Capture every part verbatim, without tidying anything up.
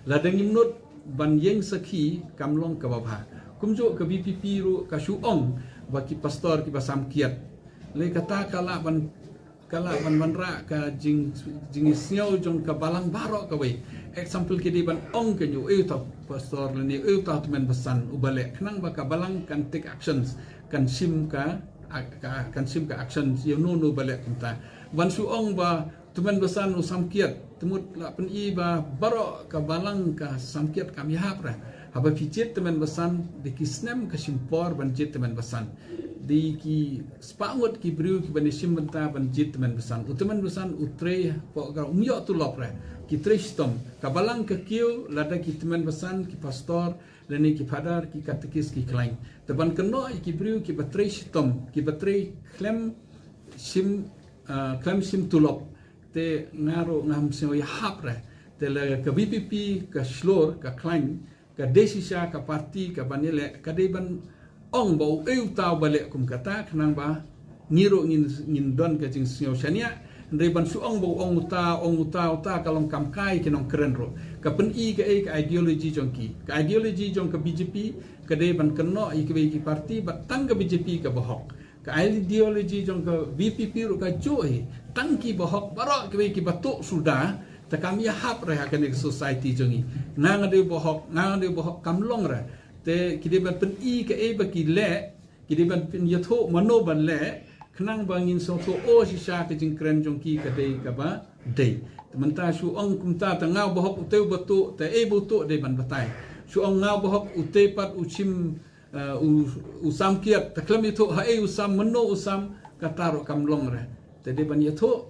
Lada ngim nud ban ïeng sakhi kam long kaba bha. Kumjuh ka VPP ruh ka shu ong ba ki pastor kiba samkiat. Lei kata ka lah ban, ka lah ban wanrah ka jing, jingïasngew jong ka balang baroh kawei. Example ki dei ban ong ka ïa u, eh, uta u pastor lane, eh, uta u tymmen basan uba leh, khnang ba ka balang kan take actions, kan shim ka, ka, kan shim ka action ïa uno uno uba leh kumta. Ban shu ong ba tymmen basan u samkiat, te mut lah pyni ba baroh ka balang ka samkiat kam ïahap re. Haba phi jied tymmen basan, dei ki snem ka shim por ban jied tymmen basan. Dei ki spah ngut ki briew kiban ïashim bynta ban jied tymmen basan. U tymmen basan u trei hapoh ka, um ïoh tulop re. Ki trei shitom. Ka balang ka kiew lada ki tymmen basan, ki pastor lane ki phadar, ki katekis ki khlaiñ. Te ban kynnoh ïa ki briew kiba trei shitom, kiba trei khlem shim, ah, khlem shim tulop, te nga ruh ngam sngew ïahap re. Te lada ka VPP ka shlur, ka khlaiñ, ka dei shisha ka parti kaban ïaleh, ka dei ban ong ba u, eh, uta uba leh kum kata, khnang ba ngi ruh ngin, ngin don ka jingsngew shaniah. Hynrei ban shu ong ba u ong uta, ong uta, uta, ka long kam kai ki nongkren ruh. Ka pyni kaei ka ideology jong ki. Ka ideology jong ka BJP ka dei ban kynnoh ïa kiwei ki parti, ba tang ka BJP kaba hok. Ka ideology jong ka VPP ruh ka juh hi. Tang kiba hok baroh kiwei kiba tuh suda, te kam ïahap re ha kane ka society jong ngi. Nga nga dei uba hok, nga nga dei uba hok, kam long re. Te ki dei ban pyni kaei ba ki leh, ki dei ban pynïathuh mano ban leh, khnang ba ngin sngewthuh, oh, shisha ka jingkren jong ki ka dei kaba dei. Te mynta shu ong kumta, te nga uba hok, utei uba tuh, te ei ba u tuh dei ban batai. Shu ong nga uba hok, utei pat u shim, eh, u, u samkiat, te khlem ïathuh haei u sam, mano u sam, kata ruh kam long re. Te dei ban ïathuh,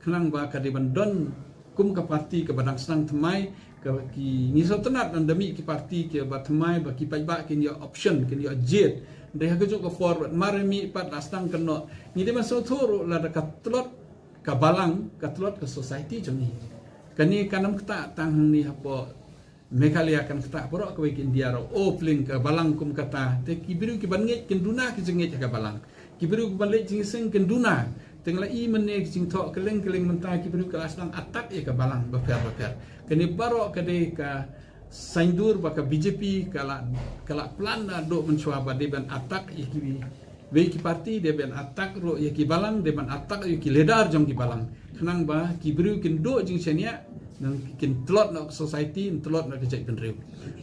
khnang ba ka dei ban don kum ka parti kaba dang sdang thymmai, ka ki ngi sngewtynnat, nang da mih ki parti kiba thymmai ba ki paidbah kin ïoh option, kin ïoh jied. Hynrei ha kajuh ka por bad mar mih pat la sdang kynnoh. Ngi dei ban sngewthuh ruh lada ka tlot ka balang, ka tlot ka society jong ngi. Kane kam ktah tang hangne hapoh Meghalaya, kan ktah baroh kawei ka India ruh. Oh, pling ka balang kum kata. Te ki briew kiban ngeit kin duna ki jingngeit ha ka balang. Ki briew kiban leit jingïaseng kin duna. Te nga la i mynne ki jingthoh kylleng kylleng mynta, ki briew ki la sdang attack ïa ka balang bapher bapher. Kane baroh ka dei ka saiñdur ba ka BJP ka la, ka la plan naduh mynshuwa ba dei ban attack ïa ki wei ki parti, dei ban attack ruh ïa ki balang, dei ban attack ïa ki leader jong ki balang. Khnang ba ki briew kin duh jingshaniah, nang kin tlot noh ka society, kin tlot noh ka jaitbynriew.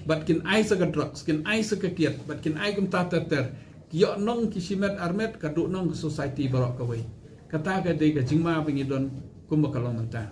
Bad kin ai sa ka drugs, kin ai sa ka kiad, bad kin ai kumta ter ter. Ki ïoh nong ki shimet armet, ka duh nong ka society baroh kawei. Kata ka dei ka jingma ba ngi don kumba ka long mynta.